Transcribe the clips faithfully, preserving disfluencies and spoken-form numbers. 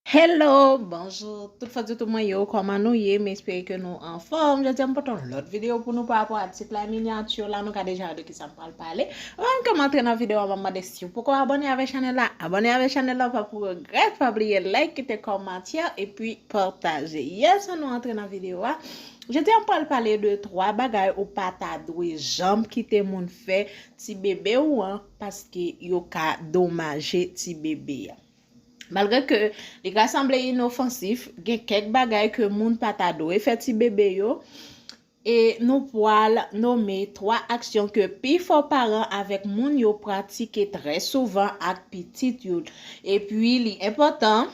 Hello, bonjou tout fans YouTube mwen yo, kòman nou ye? M espere ke nou anfòm. Jodi a m pote yon lòt videyo pou nou pa rapò a tit la, minyati la, nou ka deja wè de kisa m pral pale. Anvan ke m antre nan videyo a, m ap mande si w poko abòne avèk chanèl la, abòne avèk chanèl la, pa pou regrèt, pa bliye like, kite kòmantè, epi pataje. Yes, ann nou antre nan videyo a. Jodi a m pral pale de twa bagay ou pa ta dwe janm kite moun fè ti bebe ou an, paske yo ka domaje ti bebe a. Malgre ke li ka sanble inofansif, gen kèk bagay ke moun pa ta dwe fè ti bebe yo, e nou pral nonmen twa aksyon ke pifò paran avèk moun yo pratike trè souvan ak pitit yo. Epi li enpòtan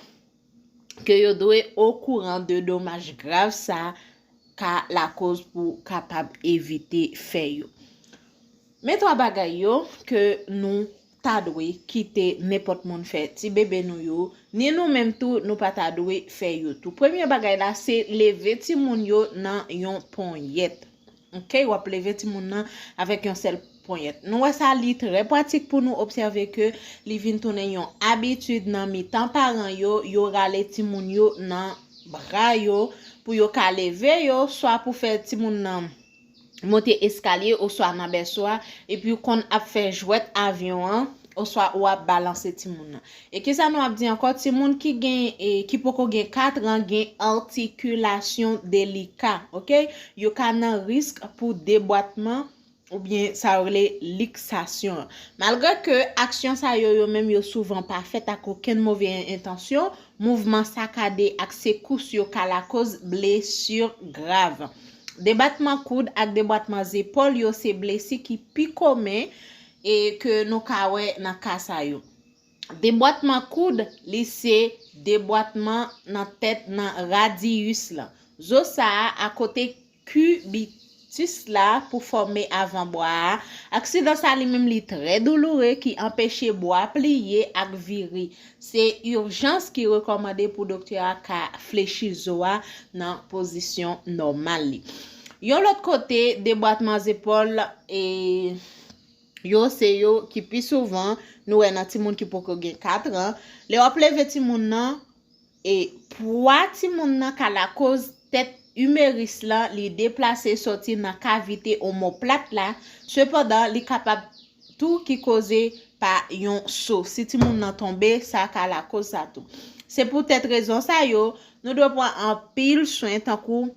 ke yo dwe okouran de domaj grav sa ka lakoz pou kapab evite fè yo. Men twa bagay yo ke nou ta dwe kite nenpòt moun fè ti bebe nou yo, ni nou menm tou, nou pa ta dwe fè yo tou. Premye bagay la, se leve timoun yo nan yon ponyèt. Oke, w ap leve timoun nan avèk yon sèl ponyèt. Nou wè sa, li trè pratik pou nou obsève ke li vin tounen yon abitid nan mitan paran yo, yo rale timoun yo nan bra yo pou yo ka leve yo, swa pou fè timoun nan monte eskalye oswa nan bèso a, epi w konn ap fè jwèt avyon an, oswa ou ap balanse timoun nan. E kisa nou ap di ankò? Timoun ki gen, e, ki poko gen kat an gen atikilasyon delika, oke? Yo ka nan risk pou debwatman oubyen sa yo rele liksasyon an. Malgre ke aksyon sa yo, yo menm yo souvan pa fèt ak okenn move entansyon, mouvman sakade ak sekous yo ka lakoz blesi grav. Debwatman koud ak debwatman zepòl yo se blesi ki pi komen e ke nou ka wè nan ka sa yo. Debwatman koud, li se debwatman nan tèt nan radiyis la. Zo sa a, akote kibitis la pou fòme avanbwa a. Aksidan sa li menm li trè douloure ki anpeche bwa pliye ak vire. Se ijans ki rekòmande pou doktè a ka flechi zo a nan pozisyon nòmal li. Yon lòt kote, debwatman zepòl e yo se yo ki pi souvan nou wè nan timoun ki poko gen kat an. Lè w ap leve timoun nan, e pwa timoun nan ka lakoz tèt imeris lan li deplase soti nan kavite omoplat la. Sepandan, li kapab tou ki koze pa yon so. Si timoun nan tonbe, sa ka lakoz sa tou. Se poutèt rezon sa yo, nou dwe pran anpil swen, tankou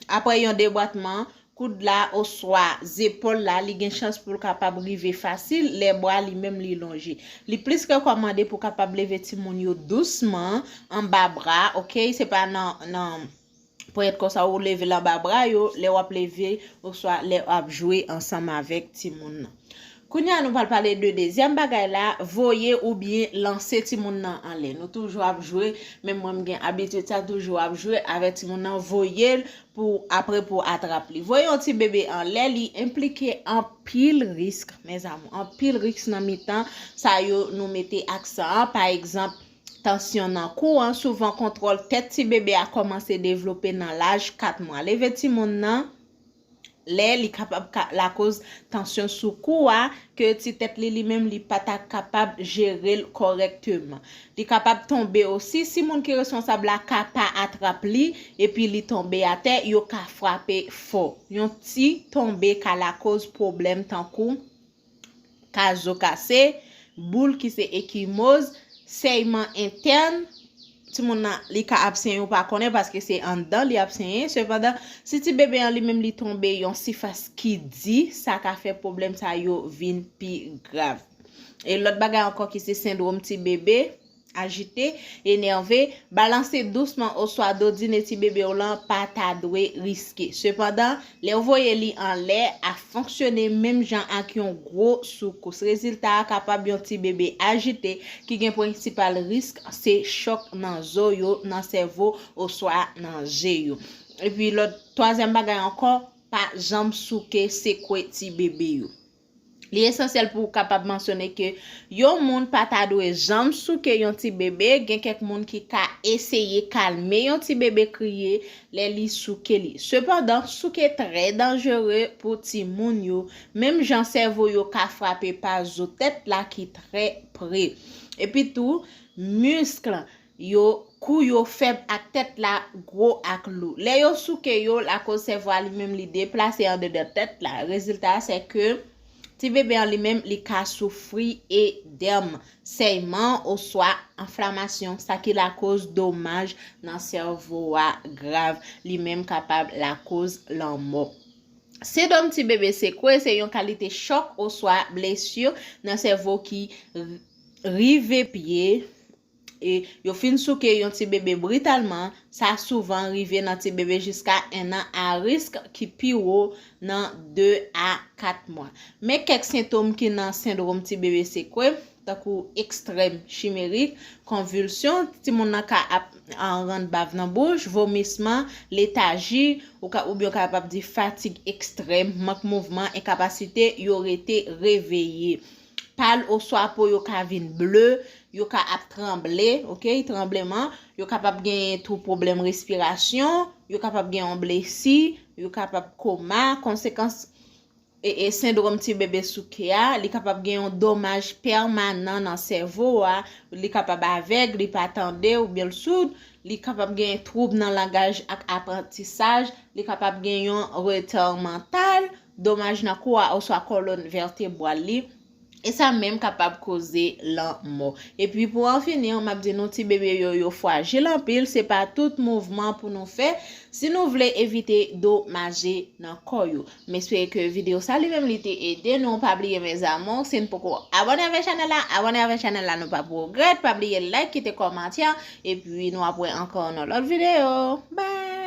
apre yon debwatman, koud la oswa zepòl la, li gen chans pou l kapab rive fasil lè bra li menm li lonje. Li plis rekòmande pou kapab leve timoun yo dousman anba bra, oke? Se pa nan, nan ponyèt konsa ou leve l anba bra yo, lè w ap leve oswa lè w ap jwe ansanm avèk timoun nan. Kounye a, nou pral pale de dezyèm bagay la, voye oubyen lanse timoun nan anlè. Nou toujou ap jwe, menm mwen m gen abitid sa, toujou ap jwe avèk timoun nan, voye l pou apre pou atrap li. Voye yon ti bebe anlè, li enplike anpil risk, mezanmi, anpil risk nan mitan sa yo nou mete aksan an. Pa egzanp, tansyon nan kou an, souvan kontwòl tèt ti bebe a kòmanse devlope nan laj kat mwa. Leve timoun nan lè li kapab ka, lakoz tansyon sou kou a, ke ti tèt li, li menm, li pa ta kapab jere l kòrèkteman. Li kapab tonbe osi, si moun ki responsab la ka pa atrap li, epi li tonbe atè, yo ka frape fò. Yon ti tonbe ka lakoz pwoblèm tankou ka zo kase, boul ki se ekimoz, sèyman entèn, timoun nan, li ka ap senyen, ou pa konnen paske se anndan li ap senyen. Sepandan, si ti bebe an li menm li tonbe yon sifas ki di, sa ka fè pwoblèm sa yo vin pi grav. E lòt bagay ankò ki se sendwòm ti bebe ajite, enève, balanse dousman oswa dodine ti bebe w lan pa ta dwe riske. Sepandan, lè w voye li anlè, ap fonksyone menm jan ak yon gwo soukous. Rezilta a kapab yon ti bebe ajite ki gen prensipal risk se chòk nan zo yo, nan sèvo oswa nan je yo. Epi lòt, twazyèm bagay ankò, pa janm souke, sekwe ti bebe yo. Li esansyèl pou w kapab mansyone ke yon moun pa ta dwe janm souke yon ti bebe. Gen kèk moun ki ka eseye kalme yon ti bebe kriye lè li souke li. Sepandan, souke trè danjere pou timoun yo, menm jan sèvo yo ka frape pa zo tèt la ki trè pre. Epitou, misk yo, kou yo fèb ak tèt la gwo ak lou. Lè yo souke yo, lakoz sèvo a li menm li deplase andedan tèt la. Rezilta a se ke ti bebe an li menm li ka soufri edèm, sèyman oswa enflamasyon, sa ki lakoz domaj nan sèvo a grav. Li menm kapab lakoz lanmò. Sendwòm ti bebe sekwe se yon kalite chòk oswa blesi nan sèvo ki rive pye. E yo fin souke yon ti bebe britalman, sa souvan rive nan ti bebe jiska en an a risk ki pi wo nan de a kat mwa. Men kèk sentòm ki nan sendwòm ti bebe sekwe, tankou ekstrèm chimerik, konvilsyon, timoun nan ka ap rann bav nan bouch, vomisman, letaji, ou ka, oubyen ou kapab di fatig ekstrèm, mank mouvman, enkapasite yo rete reveye. Pal oswa po yo ka vin ble, yo ka ap tranble, oke, tranbleman, yo kapab genyen tou pwoblèm respirasyon, yo kapab gen yon blesi, yo kapab koma, konsekans e, e sendwòm ti bebe souke a, li kapab gen yon domaj pèmanan nan sèvo a, li kapab avèg, li pa tande oubyen l soud, li kapab gen twoub nan langaj ak aprantisaj, li kapab gen yon retè mantal, domaj nan kou a oswa kòlòn vètebral li, e sa menm kapab koze lanmò. Epi pou an fini, m ap di nou ti bebe yo, yo frajil anpil, se pa tout mouvman pou nou fè si nou vle evite domaje nan kò yo. M espere ke videyo sa li menm li te ede nou. Pa bliye mes amours, si n poko abòne avèk chanèl la, abòne avèk chanèl la, nou p ap regrèt. Pa bliye like, kite kòmantè, epi nou ap wè ankò nan lòt videyo. Bye!